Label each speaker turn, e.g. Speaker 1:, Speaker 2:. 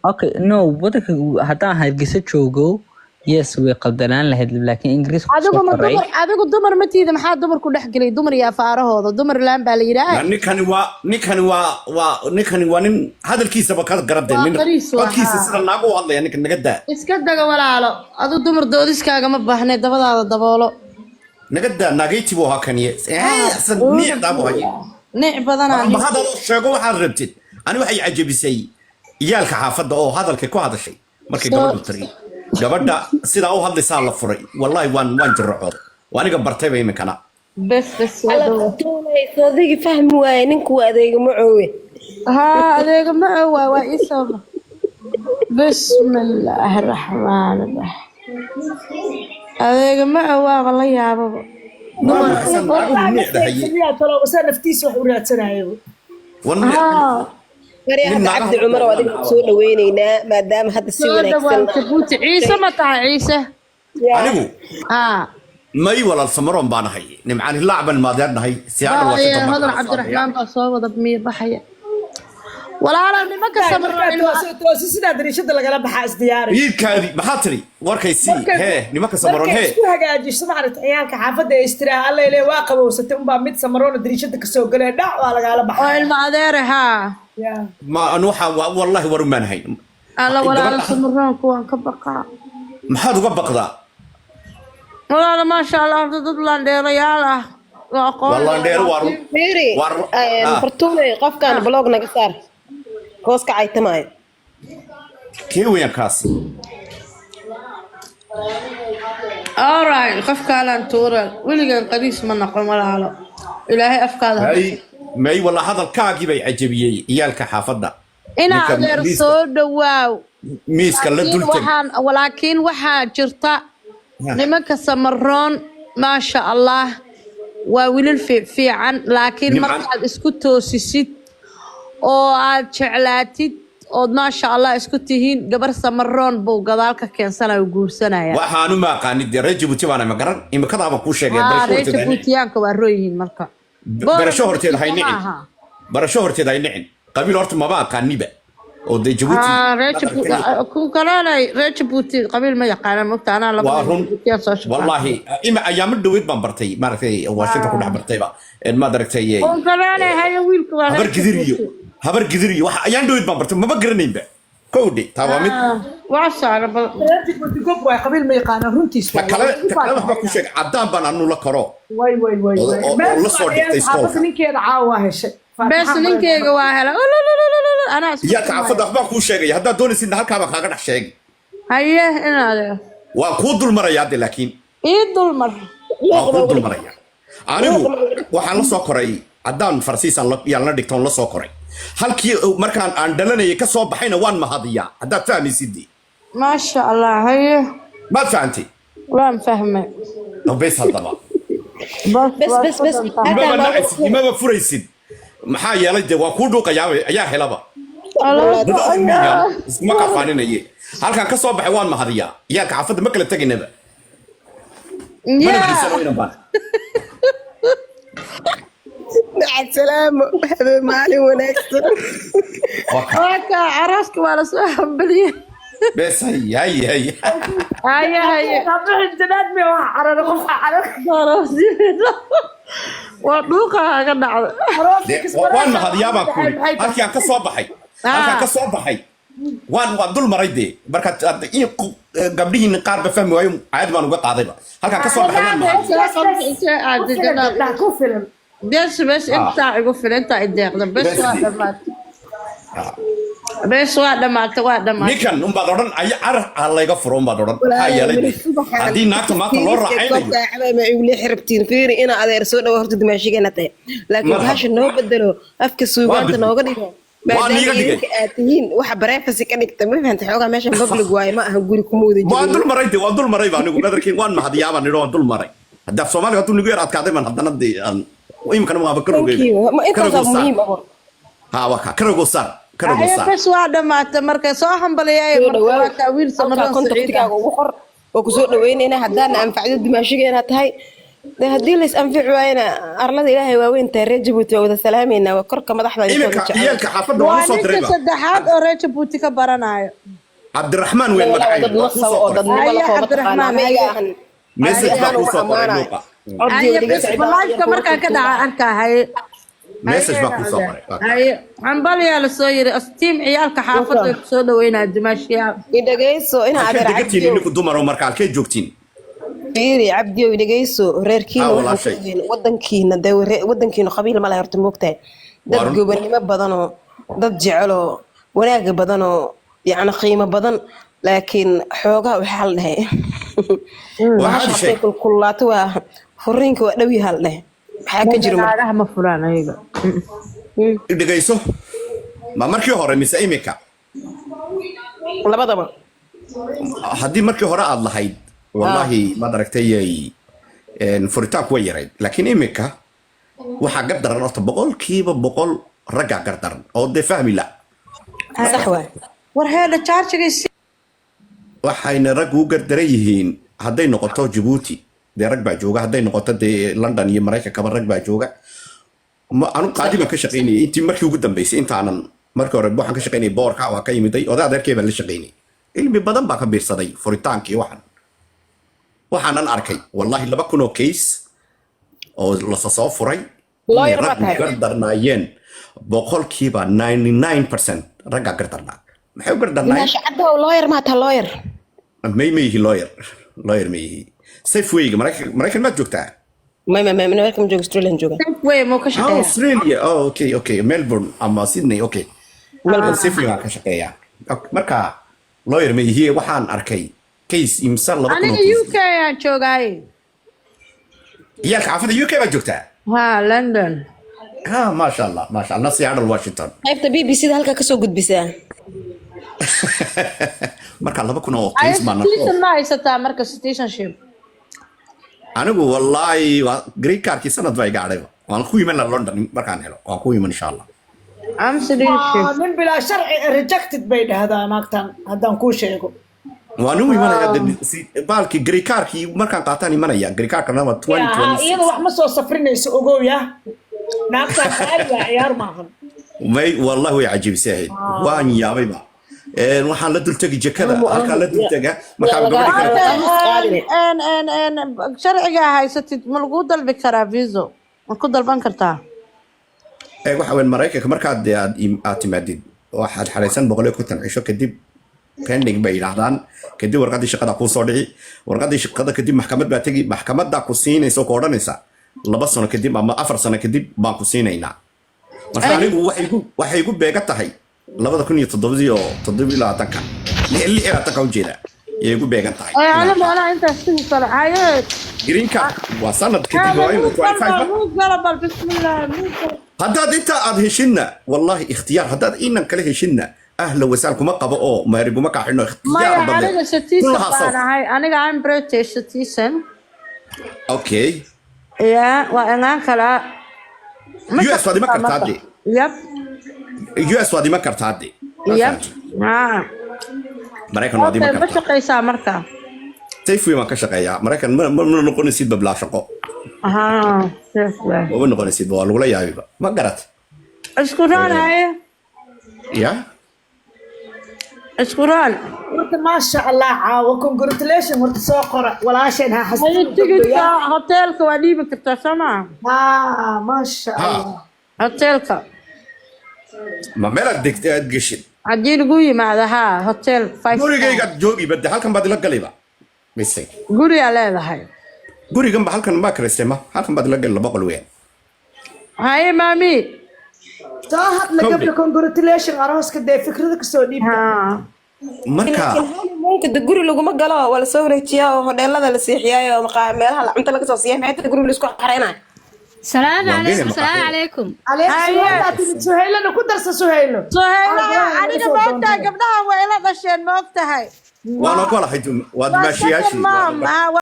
Speaker 1: Okay, no, wadanka haddaan Hargeysa joogo, yes, way qaldanaan lahayd, laakiin Ingiriiska
Speaker 2: Adigu
Speaker 1: kusoo
Speaker 2: ma
Speaker 1: koray.
Speaker 2: Dumar, adigu dumar ma tiida. Maxaa dumar ku dhex gelay? Dumar iyo afaarahooda, dumar laan baa la yidhaah.
Speaker 3: Ninkani waa nin hadalkiisaba ka garabde.
Speaker 2: Waa
Speaker 3: Nin
Speaker 2: qariis waa,
Speaker 3: codkiisa
Speaker 2: haa.
Speaker 3: sida naagu u hadlaya ninka, naga daa.
Speaker 2: Iska daga walaalo, adu dumar doodiskaaga ma baahne, dabadaada daboolo.
Speaker 3: Naga daa, naagayti buu ahaa kaniye. San niicdaa buu hayay.
Speaker 2: Nic badanaa.
Speaker 3: Ma hadal sheego waxaad rabtid. Ani waxay cajabisay iyaalka xaafadda oo hadalkay ku hadashay markay gabadhu tiri, gabadha sidaa u hadlaysaa la furay. Wallahi waan jirracooday. Waa aniga bartayba iminkana.
Speaker 2: Bes bes, soo
Speaker 4: Alla
Speaker 2: dhawo.
Speaker 4: Fartuunay, soodigii fahmi waaye, ninku waa adeega macoowe.
Speaker 2: Haa, adeega ma waa ii soo. Bismillaahi raxmaani raxiim, adeega ma waaba la yaababa.
Speaker 3: Naaguhu niicda haye.
Speaker 5: Saa naftiisa wax u raadsanayo.
Speaker 3: War niic.
Speaker 2: Haa.
Speaker 4: Marya,
Speaker 3: Nin
Speaker 4: hadda
Speaker 3: naagaha
Speaker 4: Cabdi Cumar oo adiga ku soo dhaweyneynaa maadaama hadda si
Speaker 2: Soo dhawaa.
Speaker 4: wanaagsan.
Speaker 2: Jabuuti Ciise ma tahay, Ciise?
Speaker 3: Anigu
Speaker 2: Haa.
Speaker 3: may, walaal, Samaroon baan ahay. Nimcaan Hilaac baan maadeer nahay. Seattle, Washington baan
Speaker 2: Hodan
Speaker 3: kala soo hadlaya.
Speaker 2: Cabdiraxmaan baa soo wada miir baxaya. Walaalo, nimanka Samaroon
Speaker 5: Toosi, sidaa dariishada lagala baxaa, isdiyaari.
Speaker 3: Wiilkaadi maxaa tiri? Warkay sii hee, nimanka Samaroon
Speaker 5: Markay
Speaker 3: hee.
Speaker 5: isku hagaajiso, maaragta, ciyaalka xaafadda ee istiraha alla ile waa qabowsatay unbaa mid Samaroona dariishada kasoo galee, dhac waa lagaala
Speaker 2: Oo
Speaker 5: baxaa.
Speaker 2: Ilma adeere, haa.
Speaker 5: Yeah.
Speaker 3: Ma anu waxaa wallahi war umaan hayn.
Speaker 2: Alla walaalo, Samaroonku waan ka baqaa.
Speaker 3: Maxaad uga baqdaa?
Speaker 2: Walaalo, maasha Allah, horta dad laandheerayaal ah waa aqoon.
Speaker 3: Waa laandheero, waa run.
Speaker 4: Fiiri, Fartuunay, qofkan block naga saar, hoos ka caytamaayo.
Speaker 3: Kee weeyaan kaasi?
Speaker 2: Alright, qofkaalaan tuura. Weligan qariis ma noqon walaalo, Ilaahay afkaada ha
Speaker 3: May, walla hadalkaagii bay cajabiyey ciyaalka xaafadda.
Speaker 2: Inaa
Speaker 3: Ninka
Speaker 2: adeer, soo dhawaaw.
Speaker 3: Miiska la
Speaker 2: Laakiin
Speaker 3: dul teg.
Speaker 2: Waxaan laakiin waxaa jirta, nimanka Samaroon, maasha Allah, waa wiilal fiican, laakiin markaad isku toosisid oo aad jeclaatid ood maasha Allah isku tihiin, gabar Samaroon buu gadaal ka keensanaya oo guursanaya.
Speaker 3: Waxaanu ma aqaanid dee, reer Jabuuti baana ma garan, imikadaaba kuu sheegay.
Speaker 2: Haa,
Speaker 3: Barasho
Speaker 2: reer
Speaker 3: horteed hay nicin.
Speaker 2: Jabuutiyaanka waa rooyihiin marka.
Speaker 3: Barasho horteed hay nicin.
Speaker 2: Maaha.
Speaker 3: Barasho horteed hay nicin. Qabiil horta maba aqaaniba oo dee Jabuuti
Speaker 2: Haa, reer Jabuuti ku kaleenay, reer Jabuuti qabiil ma yaqaanaan, mogta, anaa
Speaker 3: Waa
Speaker 2: labada
Speaker 3: run.
Speaker 2: Jabuutiyaan soo shaqaa.
Speaker 3: Wallaahi ima ayaamo dhaweyd baan bartay, maaragtay, Washington ku dhex bartayba. Maad aragtay
Speaker 2: Un kaleenay hayo, wiilka waa
Speaker 3: Habar
Speaker 2: reer
Speaker 3: Gidir iyo
Speaker 2: Jabuuti.
Speaker 3: Habar Gidir iyo waxa ayaan dhaweyd baan bartay, maba garanaynba kowdhe. Taa waa mid.
Speaker 2: Waa saara bal.
Speaker 5: Reer Jabuuti gob waay, qabiil ma yaqaanaan, runtiis
Speaker 3: Ta
Speaker 5: waay.
Speaker 3: kale, ta kale waxbaa ku sheegay, caddaan baan anu la koro
Speaker 5: Way way way way.
Speaker 3: oo la soo dhigtay
Speaker 5: Xaafadda
Speaker 3: iskoolka.
Speaker 5: ninkeeda caawa waa heshay.
Speaker 2: Bes, ninkeyga waa hela. Anaa isku
Speaker 3: Iyaalka xaafadda waxbaan kuu sheegaya, haddaad doonaysidna halkaa baan kaaga dhex sheegay.
Speaker 2: Haye, in adeer.
Speaker 3: Waan kuu dul maraya hadde, laakiin
Speaker 2: Ii dulmar.
Speaker 3: waan kuu dul maraya. Anigu waxaan la soo koray caddaan Farsiisaan yaan la dhigtoon la soo koray. Halkii markaan aan dhalanayay ka soo baxayna waan mahadiyaa, haddaad fahmaysid dee.
Speaker 2: Maasha Allah, haye.
Speaker 3: Maad fahantay?
Speaker 2: Waan fahmay.
Speaker 3: Bes haddaba.
Speaker 2: Bas.
Speaker 4: Bes
Speaker 2: waa
Speaker 4: bes bes.
Speaker 2: soddon tahay.
Speaker 3: Imaba
Speaker 4: Hataa
Speaker 3: nacaysid, imaba furaysid, maxaa yeelay dee waa kuu dhuuqayaa ayaa helaba.
Speaker 2: Alaabta
Speaker 3: Dad
Speaker 2: ayaa
Speaker 3: iskuma kafaaninayee, halkaan ka soo baxay waan mahadiyaa. Iyaalka xaafadda ma kala tegaynaba, mana guursano inan baan.
Speaker 4: Macad salaamo, habeen maalin wanaagsan.
Speaker 3: Waa ka
Speaker 2: Waa kaa carooska, waa lasoo hambaliyey.
Speaker 3: Bes, hay hay hay.
Speaker 2: Haye haye.
Speaker 5: Janaad miya wax cararo, qof cararo?
Speaker 2: Waa dhuuqa ka dhacda.
Speaker 3: Dee, waan mahadiyaa baan kuuri halkii aan ka soo baxay, halkaan ka soo baxay waan dul maray dee. Marka gabdhihiin qaar ba fahmi waayo, caadi baan uga qaadayba. Halkaan ka soo baxay waan mahadiyaa.
Speaker 5: Ku filan.
Speaker 2: Bes bes, intaa igu filan, intaa i deeqda, bes.
Speaker 3: Bes.
Speaker 2: Waa dhamaatay, bes, waa dhamaatay, waa dhamaatay.
Speaker 3: Ninkan unbaad odhan ay carar ha layga furo unbaad odhan, maxaa yeelay dee, haddii naagta maanta loo raaxaynayo.
Speaker 4: Ma igu leexi rabtiin? Fiiri, ina adeer, soo dhawa horta, dimaashigeena tahay, laakiin
Speaker 3: Marhaba.
Speaker 4: Bahasha noo bedelo, afka suugaanta
Speaker 3: Waa
Speaker 4: nooga dhigo,
Speaker 3: Waa
Speaker 4: maadaama
Speaker 3: niiga dhigay.
Speaker 4: idinka aad tihiin waxa privacy ka dhigta. Ma fahantay? Xoogaa meeshan public waaye, ma aha guri kuma wada
Speaker 3: Waan
Speaker 4: jirin.
Speaker 3: dul maray de, waan dul maray ba anigu nadarkiin, waan mahadiyaa baan nidho, waan dul maray. Hadda af Soomaaliga hadduu nigu yar adkaaday baan haddana dee aan iminkana waaba ka
Speaker 4: Thank
Speaker 3: rogay.
Speaker 4: you. Ma intaasaa muhiim ah?
Speaker 3: Ha, waa ka karogo saar, karogo
Speaker 2: Haye.
Speaker 3: Saar.
Speaker 2: Bes, waa dhamaatay. Marka soo hambaliyay.
Speaker 4: Soo
Speaker 2: Marka
Speaker 4: dhawaaw.
Speaker 2: waa kaa wiil
Speaker 4: Halkaa
Speaker 2: Samaroon Saciid ah.
Speaker 4: contactigaaga ugu qor, waa kusoo dhaweynayna. Haddaana anfacdo, dimaashigeena tahay. De haddii la is anfici waayana, arlada Ilaahay waaweyn tahay. Reer Jabuuti waa wada salaameynaa, waa korka madaxda idin
Speaker 3: Iminka
Speaker 4: wada jecel.
Speaker 3: ciyaalka xaafadda waan
Speaker 2: Waa
Speaker 3: usoo
Speaker 2: ninka
Speaker 3: dirayba.
Speaker 2: saddexaad oo reer Jabuuti ka baranayo.
Speaker 3: Cabdiraxmaan weyn
Speaker 4: Walaa
Speaker 3: magacayga
Speaker 4: dad
Speaker 3: waa kuu
Speaker 4: nasab
Speaker 3: soo
Speaker 4: oo
Speaker 3: qoray.
Speaker 4: dadnimo
Speaker 2: Haye,
Speaker 4: la kooba
Speaker 2: Cabdiraxmaan,
Speaker 4: taqaanaa ma iga
Speaker 2: haye.
Speaker 4: ahan.
Speaker 3: Message baa
Speaker 4: Ahaan
Speaker 3: kuu
Speaker 4: uma
Speaker 3: soo qoray
Speaker 4: ammaanayo.
Speaker 3: luuqa.
Speaker 4: Codii
Speaker 2: Haye,
Speaker 4: dhiga
Speaker 2: bes live-ka markaan ka dhaca arkaa. Haye.
Speaker 3: Message baa kuu soo qoray. Waa kaa.
Speaker 2: Haye, xambaliyaa la soo yiri astiim ciyaalka xaafadda ay kusoo dhaweynaa dimaashiyaal.
Speaker 4: Idhagayso ina
Speaker 3: Halkee
Speaker 4: adeer
Speaker 3: degantiin
Speaker 4: Cabdiyow.
Speaker 3: ininku dumaro marka halkee joogtiin?
Speaker 4: Fiiri Cabdiyow, idhagayso, reerkiina
Speaker 3: Ah,
Speaker 4: waxaa
Speaker 3: walaashay.
Speaker 4: ku yihiin wadankiina dee wadankiina qabiil ma laha horta, moogtahay, dad
Speaker 3: Waa run.
Speaker 4: gobonimo badanoo, dad jeceloo, wanaaga badanoo, yacni qiimo badan, laakiin xoogaa waxaa la dhahay
Speaker 3: Waa
Speaker 4: bahasha
Speaker 3: caadi
Speaker 4: hadday
Speaker 3: sheeg.
Speaker 4: kulkulaato waa furiinka, waa dhow yaha la dhahay. Maxaa ka jiro marka?
Speaker 2: Naagaha ma furaan ayaga.
Speaker 3: Dhegayso, ma markii hore mise imika?
Speaker 4: Labadaba.
Speaker 3: Haddii markii hore aad lahayd, wallahi maad aragtay furitaanku way yarayd, laakiin imika waxaa gardaran horta 100% raggaa gardaran oo dee fahmi la.
Speaker 4: Sax waay.
Speaker 2: War heedha, jaarjiga.
Speaker 3: Waxayna raggu u gardaran yihiin, hadday noqoto Jabuuti dee rag baa jooga, hadday noqoto dee London iyo Maraykankaba rag baa jooga. Anu qaadi baan ka shaqaynayay intii markii ugu dambeysay. Intaanan markii hore waxaan ka shaqaynayay boorka, waa ka yimiday oday adeerkay baan la shaqaynayay. Cilmi badan baa ka biirsaday furitaankii. Waxaanan arkay wallahi 2000 oo case oo lasa soo furay inay
Speaker 4: Lawyer baa
Speaker 3: raggu
Speaker 4: tahay.
Speaker 3: gardarnaayeen. 99% raggaa gardarnaa. Maxay u gardarnaayeen?
Speaker 4: Maasha Cabdow, lawyer maa taha, lawyer?
Speaker 3: May ma yihi lawyer, lawyer ma yihi. Safewayga Maraykan maad joogtaa?
Speaker 4: May, Marka ma joogo, Australian jooga.
Speaker 2: Way muu ka
Speaker 3: Ah,
Speaker 2: shaqeeyaa?
Speaker 3: Australia. Oh, okay, Melbourne ama Sydney, okay.
Speaker 4: Melbourne.
Speaker 3: Safeway baan ka shaqeeyaa. Okay, marka lawyer ma yihi. Waxaan arkay case imsa 2000 oo
Speaker 2: Aniga
Speaker 3: case.
Speaker 2: UK ayaan joogaaye.
Speaker 3: Ciyaalka xaafadda UK baad joogtaa?
Speaker 2: Ha, London.
Speaker 3: Ha, maasha Allah, maasha Allah. Seattle, Washington.
Speaker 4: Qaybta BBC da halkaa kasoo gudbisaa.
Speaker 3: Marka 2000 oo
Speaker 2: Haye,
Speaker 3: case baan
Speaker 2: citizen ma haysataa marka, citizenship?
Speaker 3: Anigu wallahi waa green cardkii sanad baa iga adhayba. Waan ku iman lahaa London markaan helo, waan ku iman insha Allah.
Speaker 2: Am citizenship.
Speaker 5: Waa nin bilaa sharci, rejected bay dhahdaa naagtan haddaan kuu sheego.
Speaker 3: Waan u imanaya baalkii green cardkii markaan qaataan imanaya. Green cardkana waa
Speaker 5: Yaa,
Speaker 3: 2026.
Speaker 5: iyada wax ma soo safrinayso, ogow ya, naagtan qaali waa, ciyaar maahan.
Speaker 3: May, wallahi way cajiibisay ahayd, waan yaabayba. Waxaan la dul tegi jekada, halkaan la dul tega markaa gabadhi kale.
Speaker 2: Sharcigaa haysatid ma lagu dalbi karaa visa? Ma ku dalban kartaa?
Speaker 3: Waxa weyn Maraykanka markaad dee aad timaadid, waxaad xaraysan 150 cisho kadib, pending bay yidhaahdaan. Kadib warqaddii shaqada kuu soo dhici. Warqaddii shaqada kadib maxkamad baa tegi, maxkamaddaa ku siinaysa oo ku odhanaysa 2 sano kadib ama 4 sano kadib baan ku siinaynaa. Marka anigu waxay igu beega tahay 2007-dii oo 27-ka, 26-ka ujeeda yay igu beegan tahay.
Speaker 2: Anigu anaa intaas sigi karo. Haye.
Speaker 3: Green card waa sanad kadib, waa inuu 25 ba.
Speaker 2: Muu gala bal, bismillah, muu gala.
Speaker 3: Haddaad intaa aad heshinna, wallahi ikhtiyaar, haddaad inan kale heshinna, ahla wasaal kuma qabo oo meheriguma kaa xidhno, ikhtiyaar
Speaker 2: Maya,
Speaker 3: badan.
Speaker 2: aniga citizen
Speaker 3: Kullahaa
Speaker 2: baan
Speaker 3: sawf.
Speaker 2: ahay. Aniga I'm British citizen.
Speaker 3: Okay.
Speaker 2: Ya, waa imaan karaa. Ma
Speaker 3: US waad iman
Speaker 2: shaqeysaa
Speaker 3: kartaa
Speaker 2: marka?
Speaker 3: dee.
Speaker 2: Yep.
Speaker 3: US waad iman kartaa dee.
Speaker 2: Yep, ha.
Speaker 3: Maraykan waad iman
Speaker 2: Okay, ma
Speaker 3: kartaa.
Speaker 2: shaqeysaa marka?
Speaker 3: Safeway baan ka shaqeeyaa. Maraykan ma noqonaysid bablaa shaqo.
Speaker 2: Ha, Safeway.
Speaker 3: Mama noqonaysid, waa lagula yaabiba, ma garat?
Speaker 2: Isku raan, haye.
Speaker 3: Ya.
Speaker 2: Isku raan.
Speaker 5: Horta maasha Allah, caawa congratulation horta soo qora walaasheen ha.
Speaker 2: Haye,
Speaker 5: Xastin.
Speaker 2: Tigidka hoteelka waa dhiibi kartaa, soo maa?
Speaker 5: Ha, maasha
Speaker 3: Ha.
Speaker 5: Allah.
Speaker 2: Hoteelka.
Speaker 3: Ma meelaad degtay aad geshid?
Speaker 2: Haddii lagu yimaado, haa, hotel five star.
Speaker 3: Gurigaygaad joogi bade, halkan baad ila galayba mise?
Speaker 2: Gurigaa leedahay?
Speaker 3: Gurigan ba halkan maa karaystay, ma halkan baad ila gali, 2 qol weeyaan.
Speaker 2: Haye, maami.
Speaker 5: Soo hadla.
Speaker 3: Kowdii.
Speaker 5: Gabdha congratulation, arooska dee fikrada kasoo dhiibta.
Speaker 2: Haa.
Speaker 3: Marka
Speaker 4: Laakiin honeymoonka de guri laguma galo, waa lasoo wareejiyaa oo hodheelada la seexiyaayo oo meelaha cunto laga soo siiya. Maxay tahay guriga laisku xareynayo?
Speaker 6: السلام
Speaker 3: Waa
Speaker 6: عليكم.
Speaker 3: gene
Speaker 6: السلام
Speaker 3: maqaaxida.
Speaker 6: عليكم.
Speaker 5: Aleekum salaam timid, Suhaylana ku darsa, Suhaylo.
Speaker 2: Suhayla,
Speaker 5: Aabaha
Speaker 2: aniga
Speaker 5: laga soo
Speaker 2: ma ogtahay
Speaker 5: doontay.
Speaker 2: gabdhahan waa ila dhasheen, ma ogtahay?
Speaker 3: Waan ogolahay, waa
Speaker 2: Waa second
Speaker 3: dimaashiyaashii.
Speaker 2: mom.